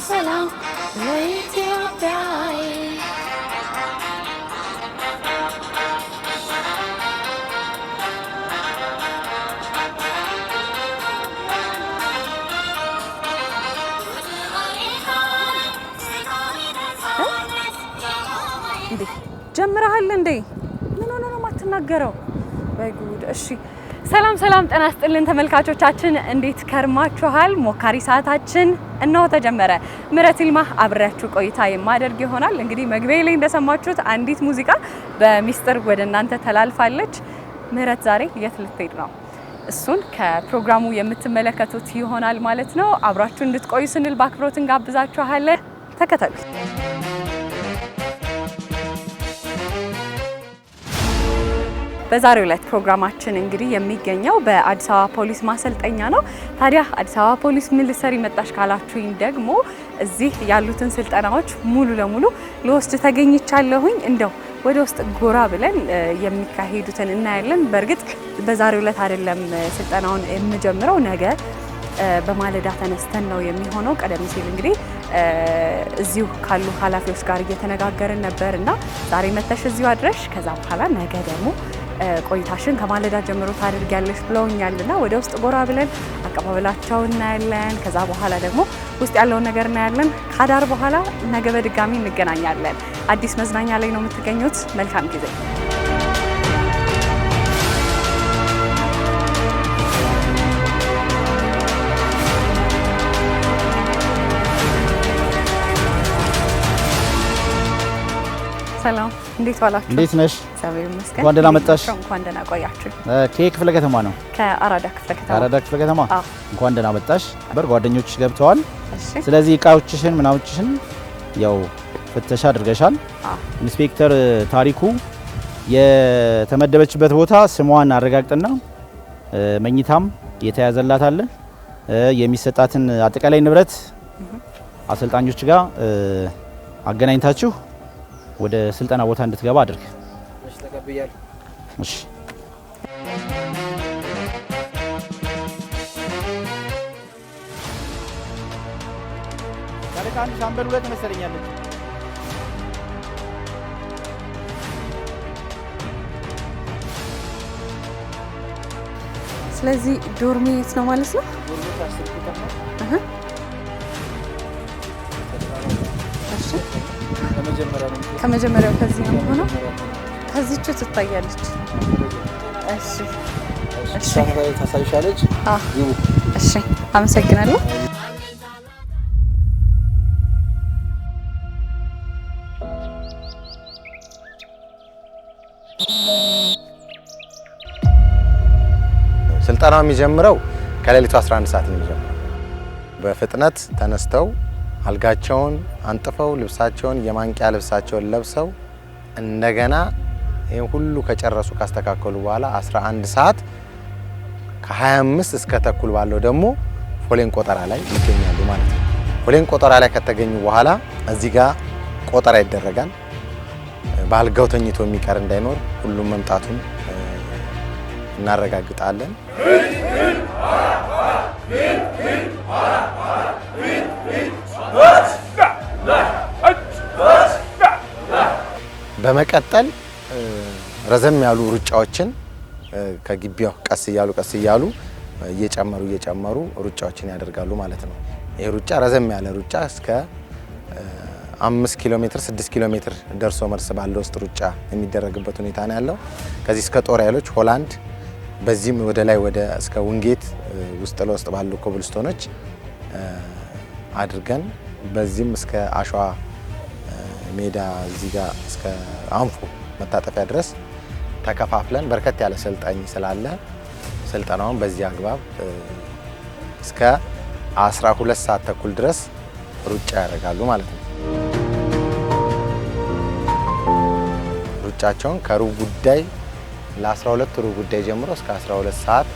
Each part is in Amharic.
ሰላም ለኢትዮጵያ። እንዴ ጀምረሃል እንዴ? ምን ሆነ ነው የማትናገረው? ወይ ጉድ! እሺ ሰላም ሰላም፣ ጤና ይስጥልን ተመልካቾቻችን፣ እንዴት ከርማችኋል? ሞካሪ ሰዓታችን እነሆ ተጀመረ። ምህረት ይልማ አብሬያችሁ ቆይታ የማደርግ ይሆናል። እንግዲህ መግቢያ ላይ እንደሰማችሁት አንዲት ሙዚቃ በሚስጥር ወደ እናንተ ተላልፋለች። ምህረት ዛሬ የት ልትሄድ ነው? እሱን ከፕሮግራሙ የምትመለከቱት ይሆናል ማለት ነው። አብራችሁ እንድትቆዩ ስንል በአክብሮት እንጋብዛችኋለን። ተከተሉ። በዛሬው ዕለት ፕሮግራማችን እንግዲህ የሚገኘው በአዲስ አበባ ፖሊስ ማሰልጠኛ ነው። ታዲያ አዲስ አበባ ፖሊስ ምን ልትሰሪ መጣሽ ካላችሁኝ ደግሞ እዚህ ያሉትን ስልጠናዎች ሙሉ ለሙሉ ልወስድ ተገኝቻለሁኝ። እንደው ወደ ውስጥ ጎራ ብለን የሚካሄዱትን እናያለን። በእርግጥ በዛሬው ዕለት አይደለም ስልጠናውን የምጀምረው፣ ነገ በማለዳ ተነስተን ነው የሚሆነው። ቀደም ሲል እንግዲህ እዚሁ ካሉ ኃላፊዎች ጋር እየተነጋገርን ነበር እና ዛሬ መተሽ እዚሁ አድረሽ ከዛ በኋላ ነገ ደግሞ ቆይታሽን ከማለዳ ጀምሮ ታደርጊያለሽ ብለውኛልና ወደ ውስጥ ጎራ ብለን አቀባበላቸው እናያለን። ከዛ በኋላ ደግሞ ውስጥ ያለውን ነገር እናያለን። ካዳር በኋላ ነገ በድጋሚ እንገናኛለን። አዲስ መዝናኛ ላይ ነው የምትገኙት። መልካም ጊዜ። ሰላም፣ እንዴት ዋላችሁ? እንዴት ነሽ? እግዚአብሔር ይመስገን። እንኳን ደህና መጣሽ። እንኳን ደህና ቆያችሁ። ከየት ክፍለ ከተማ ነው? ከአራዳ ክፍለ ከተማ። ከአራዳ ክፍለ ከተማ። አዎ። እንኳን ደህና መጣሽ። በር ጓደኞችሽ ገብተዋል። እሺ። ስለዚህ እቃዎችሽን ምናዎችሽን ያው ፍተሻ አድርገሻል። አዎ። ኢንስፔክተር ታሪኩ የተመደበችበት ቦታ ስሟን አረጋግጥና መኝታም የተያዘላት አለ፣ የሚሰጣትን አጠቃላይ ንብረት አሰልጣኞች ጋር አገናኝታችሁ ወደ ስልጠና ቦታ እንድትገባ አድርግ። እሺ። አንድ ሻምበል ሁለት መሰለኛለች። ስለዚህ ዶርሜ የት ነው ማለት ነው? እህ። እሺ። ከመጀመሪያው ከዚህ ነው የሚሆነው። ከዚህች ትታያለች። እሺ። እሺ። ታሳይሻለች። አዎ። እሺ፣ አመሰግናለሁ። ስልጠናው የሚጀምረው ከሌሊቱ 11 ሰዓት ነው የሚጀምረው። በፍጥነት ተነስተው አልጋቸውን አንጥፈው ልብሳቸውን የማንቂያ ልብሳቸውን ለብሰው እንደገና ይህን ሁሉ ከጨረሱ ካስተካከሉ በኋላ 11 ሰዓት ከ25 እስከ ተኩል ባለው ደግሞ ፎሌን ቆጠራ ላይ ይገኛሉ ማለት ነው። ፎሌን ቆጠራ ላይ ከተገኙ በኋላ እዚህ ጋር ቆጠራ ይደረጋል። በአልጋው ተኝቶ የሚቀር እንዳይኖር ሁሉም መምጣቱን እናረጋግጣለን። በመቀጠል ረዘም ያሉ ሩጫዎችን ከግቢው ቀስ እያሉ ቀስ እያሉ እየጨመሩ እየጨመሩ ሩጫዎችን ያደርጋሉ ማለት ነው። ይህ ሩጫ ረዘም ያለ ሩጫ እስከ 5 ኪሎ ሜትር፣ 6 ኪሎ ሜትር ደርሶ መልስ ባለው ውስጥ ሩጫ የሚደረግበት ሁኔታ ነው ያለው። ከዚህ እስከ ጦር ኃይሎች ሆላንድ፣ በዚህም ወደ ላይ ወደ እስከ ውንጌት ውስጥ ለውስጥ ባሉ ኮብልስቶኖች አድርገን በዚህም እስከ አሸዋ ሜዳ እዚህ ጋር እስከ አንፎ መታጠፊያ ድረስ ተከፋፍለን በርከት ያለ ሰልጣኝ ስላለ ስልጠናውን በዚህ አግባብ እስከ 12 ሰዓት ተኩል ድረስ ሩጫ ያደርጋሉ ማለት ነው። ሩጫቸውን ከሩብ ጉዳይ ለ12 ሩብ ጉዳይ ጀምሮ እስከ 12 ሰዓት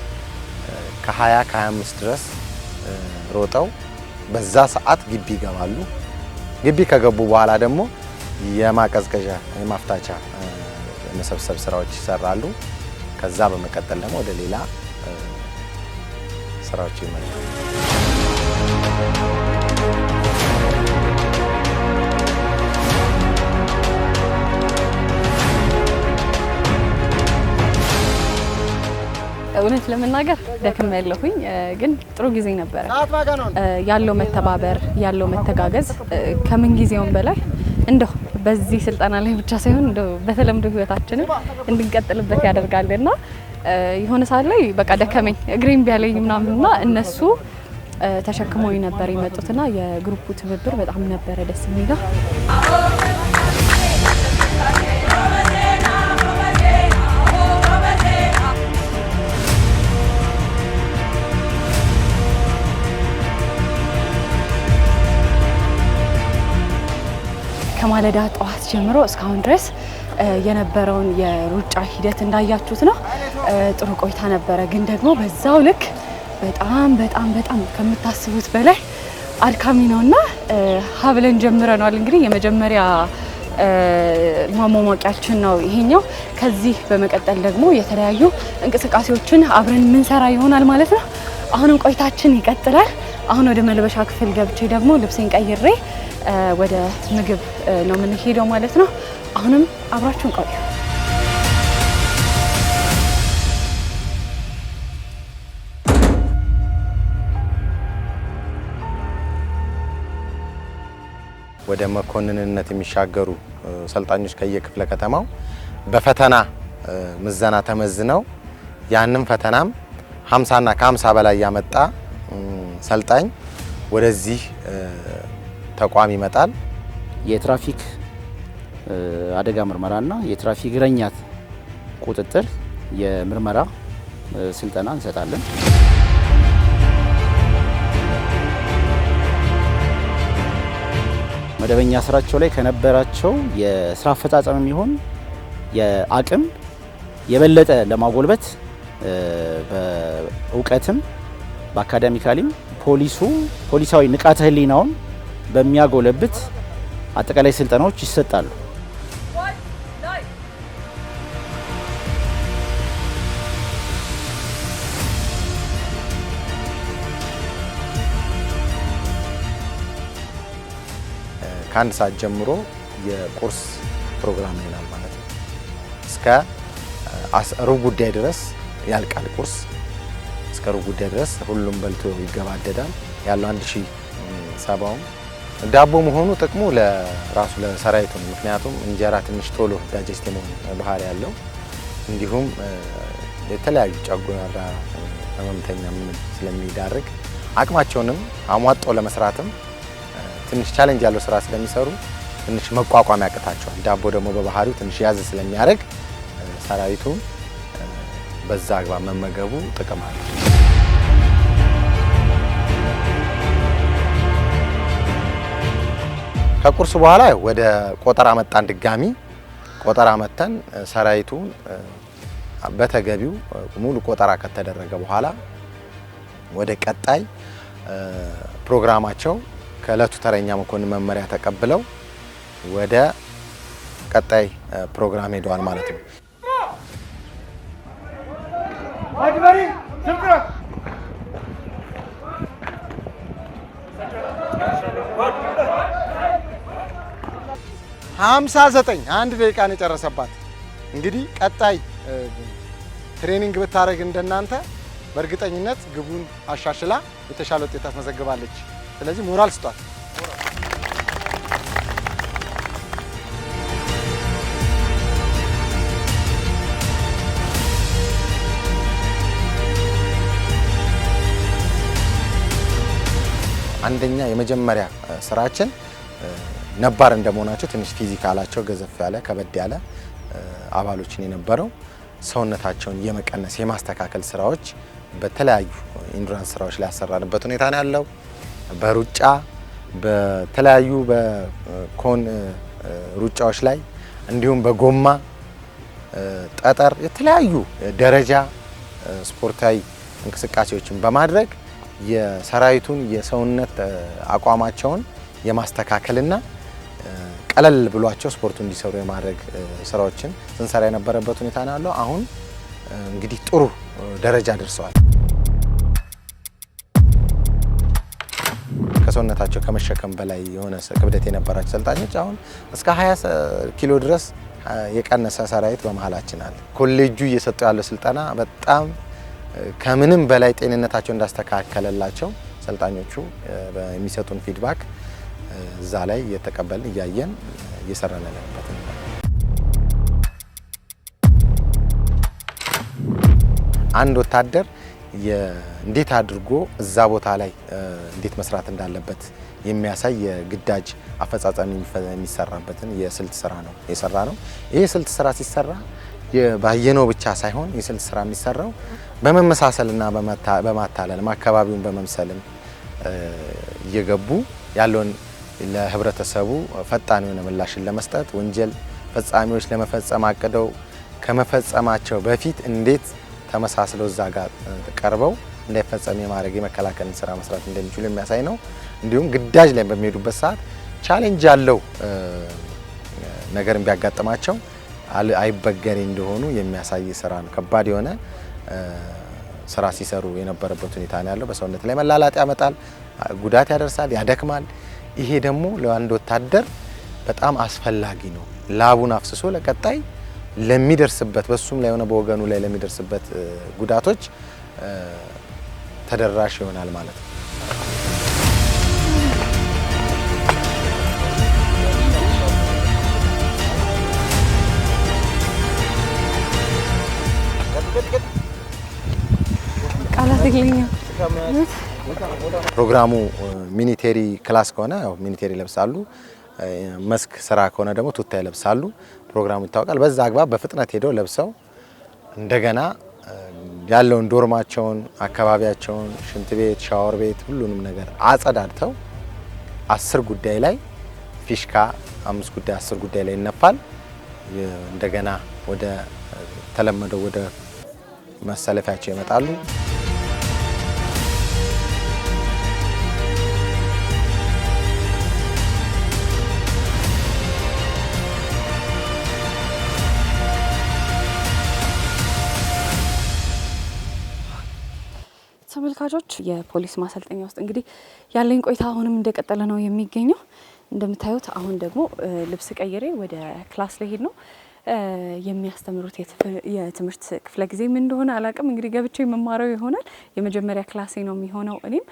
ከ20 ከ25 ድረስ ሮጠው በዛ ሰዓት ግቢ ይገባሉ። ግቢ ከገቡ በኋላ ደግሞ የማቀዝቀዣ የማፍታቻ የመሰብሰብ ስራዎች ይሰራሉ። ከዛ በመቀጠል ደግሞ ወደ ሌላ ስራዎች ይመጣሉ። እውነት ለመናገር ደክም ያለሁኝ ግን ጥሩ ጊዜ ነበረ። ያለው መተባበር ያለው መተጋገዝ ከምን ጊዜውም በላይ እንደው በዚህ ስልጠና ላይ ብቻ ሳይሆን እንደው በተለምዶ ህይወታችንም እንድንቀጥልበት ያደርጋልና የሆነ ሰዓት ላይ በቃ ደከመኝ እግሬም ቢያለኝ ምናምንና እነሱ ተሸክመውኝ ነበር የመጡትና የ group ኡ ትብብር በጣም ነበረ ደስ የሚለው። ከማለዳ ጠዋት ጀምሮ እስካሁን ድረስ የነበረውን የሩጫ ሂደት እንዳያችሁት ነው። ጥሩ ቆይታ ነበረ፣ ግን ደግሞ በዛው ልክ በጣም በጣም በጣም ከምታስቡት በላይ አድካሚ ነውና ሀብለን ጀምረናል። እንግዲህ የመጀመሪያ ማሟሟቂያችን ነው ይሄኛው። ከዚህ በመቀጠል ደግሞ የተለያዩ እንቅስቃሴዎችን አብረን የምንሰራ ይሆናል ማለት ነው። አሁንም ቆይታችን ይቀጥላል። አሁን ወደ መልበሻ ክፍል ገብቼ ደግሞ ልብሴን ቀይሬ ወደ ምግብ ነው የምንሄደው ማለት ነው። አሁንም አብራችሁን ቆዩ። ወደ መኮንንነት የሚሻገሩ ሰልጣኞች ከየክፍለ ከተማው በፈተና ምዘና ተመዝነው ያንን ፈተናም 50 እና ከ50 በላይ ያመጣ ሰልጣኝ ወደዚህ ተቋም ይመጣል። የትራፊክ አደጋ ምርመራና የትራፊክ እግረኛ ቁጥጥር የምርመራ ስልጠና እንሰጣለን። መደበኛ ስራቸው ላይ ከነበራቸው የስራ አፈጻጸም ይሁን የአቅም የበለጠ ለማጎልበት በእውቀትም በአካዳሚካሊም ፖሊሱ ፖሊሳዊ ንቃተ ህሊናውን በሚያጎለብት አጠቃላይ ስልጠናዎች ይሰጣሉ። ከአንድ ሰዓት ጀምሮ የቁርስ ፕሮግራም ይሆናል ማለት ነው። እስከ ሩብ ጉዳይ ድረስ ያልቃል ቁርስ። እስከ ሩብ ጉዳይ ድረስ ሁሉም በልቶ ይገባደዳል። ያለው 1070ው ዳቦ መሆኑ ጥቅሙ ለራሱ ለሰራዊቱ ነው። ምክንያቱም እንጀራ ትንሽ ቶሎ digest የመሆን ባህሪ ያለው እንዲሁም የተለያዩ ጨጓራ ህመምተኛ ምንም ስለሚዳርግ አቅማቸውንም አሟጦ ለመስራትም ትንሽ challenge ያለው ስራ ስለሚሰሩ ትንሽ መቋቋም ያቅታቸዋል። ዳቦ ደግሞ በባህሪው ትንሽ ያዝ ስለሚያደርግ ሰራዊቱ በዛ አግባብ መመገቡ ጥቅም አለው። ከቁርስ በኋላ ወደ ቆጠራ መጣን። ድጋሚ ቆጠራ መተን ሰራዊቱን በተገቢው ሙሉ ቆጠራ ከተደረገ በኋላ ወደ ቀጣይ ፕሮግራማቸው ከእለቱ ተረኛ መኮንን መመሪያ ተቀብለው ወደ ቀጣይ ፕሮግራም ሄደዋል ማለት ነው። 59 አንድ ደቂቃ ነው የጨረሰባት። እንግዲህ ቀጣይ training ብታደርግ እንደናንተ በእርግጠኝነት ግቡን አሻሽላ የተሻለ ውጤት ታስመዘግባለች። ስለዚህ ሞራል ስጧት። አንደኛ የመጀመሪያ ስራችን ነባር እንደመሆናቸው ትንሽ physical ኣቸው ገዘፍ ያለ ከበድ ያለ አባሎችን የነበረው ሰውነታቸውን የመቀነስ የማስተካከል ስራዎች በተለያዩ endurance ስራዎች ላይ ያሰራንበት ሁኔታ ነው ያለው። በሩጫ በተለያዩ በ cone ሩጫዎች ላይ እንዲሁም በጎማ ጠጠር የተለያዩ ደረጃ ስፖርታዊ እንቅስቃሴዎችን በማድረግ የሰራዊቱን የሰውነት አቋማቸውን የማስተካከልና ቀለል ብሏቸው ስፖርቱ እንዲሰሩ የማድረግ ስራዎችን ስንሰራ የነበረበት ሁኔታ ነው ያለው። አሁን እንግዲህ ጥሩ ደረጃ ደርሰዋል። ከሰውነታቸው ከመሸከም በላይ የሆነ ክብደት የነበራቸው ሰልጣኞች አሁን እስከ 20 ኪሎ ድረስ የቀነሰ ሰራዊት በመሀላችን አለ። ኮሌጁ እየሰጠው ያለው ስልጠና በጣም ከምንም በላይ ጤንነታቸው እንዳስተካከለላቸው ሰልጣኞቹ የሚሰጡን feedback እዛ ላይ እየተቀበልን እያየን እየሰራን ያለንበት ነው። አንድ ወታደር እንዴት አድርጎ እዛ ቦታ ላይ እንዴት መስራት እንዳለበት የሚያሳይ የግዳጅ አፈጻጸም የሚሰራበትን የስልት ስራ ነው የሰራ ነው። ይሄ የስልት ስራ ሲሰራ ባየነው ብቻ ሳይሆን የስልት ስራ የሚሰራው በመመሳሰልና በማታለልም አካባቢውን በመምሰልም እየገቡ ያለውን ለህብረተሰቡ ፈጣን የሆነ ምላሽን ለመስጠት፣ ወንጀል ፈጻሚዎች ለመፈጸም አቅደው ከመፈጸማቸው በፊት እንዴት ተመሳስለው እዛ ጋር ቀርበው እንዳይፈጸም የማድረግ የመከላከልን ስራ መስራት እንደሚችሉ የሚያሳይ ነው። እንዲሁም ግዳጅ ላይ በሚሄዱበት ሰዓት challenge ያለው ነገርን ቢያጋጥማቸው አይበገሬ እንደሆኑ የሚያሳይ ስራ ነው። ከባድ የሆነ ስራ ሲሰሩ የነበረበት ሁኔታ ነው ያለው። በሰውነት ላይ መላላጥ ያመጣል፣ ጉዳት ያደርሳል፣ ያደክማል። ይሄ ደግሞ ለአንድ ወታደር በጣም አስፈላጊ ነው። ላቡን አፍስሶ ለቀጣይ ለሚደርስበት በሱም ላይ ሆነ በወገኑ ላይ ለሚደርስበት ጉዳቶች ተደራሽ ይሆናል ማለት ነው። ቃላት የለኝም። ፕሮግራሙ military class ከሆነ ያው military ይለብሳሉ። መስክ ስራ ከሆነ ደግሞ ቱታ ይለብሳሉ። ፕሮግራሙ ይታወቃል። በዛ አግባብ በፍጥነት ሄደው ለብሰው እንደገና ያለውን dorm ኣቸውን፣ አካባቢያቸውን፣ ሽንት ቤት፣ ሻወር ቤት ሁሉንም ነገር አጸዳድተው 10 ጉዳይ ላይ ፊሽካ 5 ጉዳይ 10 ጉዳይ ላይ ይነፋል። እንደገና ወደ ተለመደው ወደ መሰለፊያቸው ይመጣሉ። ተመልካቾች፣ የፖሊስ ማሰልጠኛ ውስጥ እንግዲህ ያለኝ ቆይታ አሁንም እንደቀጠለ ነው የሚገኘው። እንደምታዩት አሁን ደግሞ ልብስ ቀይሬ ወደ class ልሄድ ነው። የሚያስተምሩት የትምህርት ክፍለ ጊዜ ምን እንደሆነ አላቅም። እንግዲህ ገብቼ የምማረው ይሆናል። የመጀመሪያ class ኤ ነው የሚሆነው። እኔም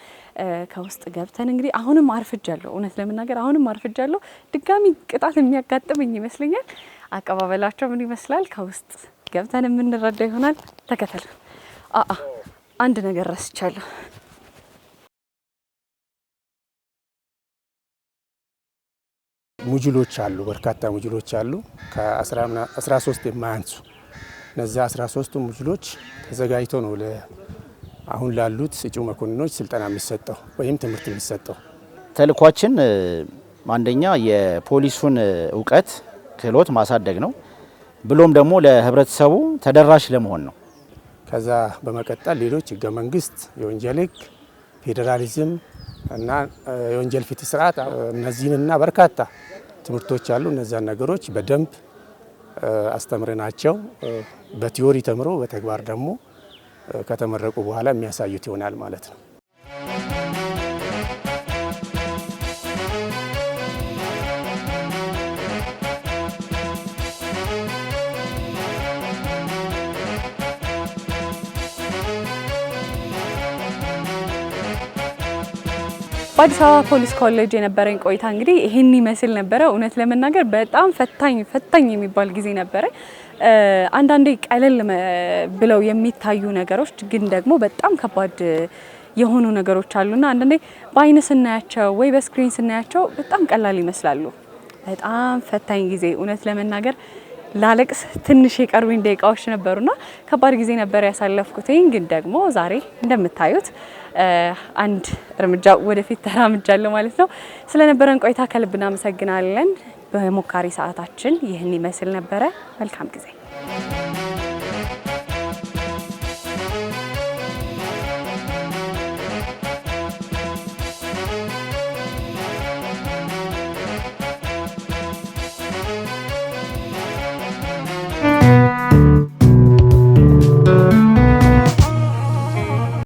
ከውስጥ ገብተን እንግዲህ አሁንም አርፍጃለሁ። እውነት ለመናገር አሁንም አርፍጃለሁ። ድጋሚ ቅጣት የሚያጋጥመኝ ይመስለኛል። አቀባበላቸው ምን ይመስላል ከውስጥ ገብተን የምንረዳ ይሆናል። ተከተል። አአ አንድ ነገር ረስቻለሁ። module ኦች አሉ፣ በርካታ module ኦች አሉ፣ ከ13 የማያንሱ። እነዚያ 13ቱ module ኦች ተዘጋጅተው ነው አሁን ላሉት እጩ መኮንኖች ስልጠና የሚሰጠው ወይም ትምህርት የሚሰጠው። ተልኳችን አንደኛ የፖሊሱን እውቀት ክህሎት ማሳደግ ነው። ብሎም ደግሞ ለህብረተሰቡ ተደራሽ ለመሆን ነው። ከዛ በመቀጠል ሌሎች ህገ መንግስት፣ የወንጀል ህግ፣ ፌዴራሊዝም እና የወንጀል ፍትህ ስርዓት እነዚህንና በርካታ ትምህርቶች አሉ። እነዚያን ነገሮች በደንብ አስተምረናቸው በ theory ተምሮ በተግባር ደግሞ ከተመረቁ በኋላ የሚያሳዩት ይሆናል ማለት ነው። በአዲስ አበባ ፖሊስ ኮሌጅ የነበረኝ ቆይታ እንግዲህ ይሄን ይመስል ነበረ። እውነት ለመናገር በጣም ፈታኝ ፈታኝ የሚባል ጊዜ ነበረ። አንዳንዴ ቀለል ብለው የሚታዩ ነገሮች ግን ደግሞ በጣም ከባድ የሆኑ ነገሮች አሉና አንዳንዴ በአይን ስናያቸው ወይ በ screen ስናያቸው በጣም ቀላል ይመስላሉ። በጣም ፈታኝ ጊዜ፣ እውነት ለመናገር ላለቅስ ትንሽ የቀሩኝ ደቂቃዎች ነበሩና ከባድ ጊዜ ነበር ያሳለፍኩትኝ። ግን ደግሞ ዛሬ እንደምታዩት አንድ እርምጃ ወደፊት ተራምጃለሁ ማለት ነው። ስለነበረን ቆይታ ከልብ እናመሰግናለን። በሞካሪ ሰዓታችን ይህን ይመስል ነበረ። መልካም ጊዜ።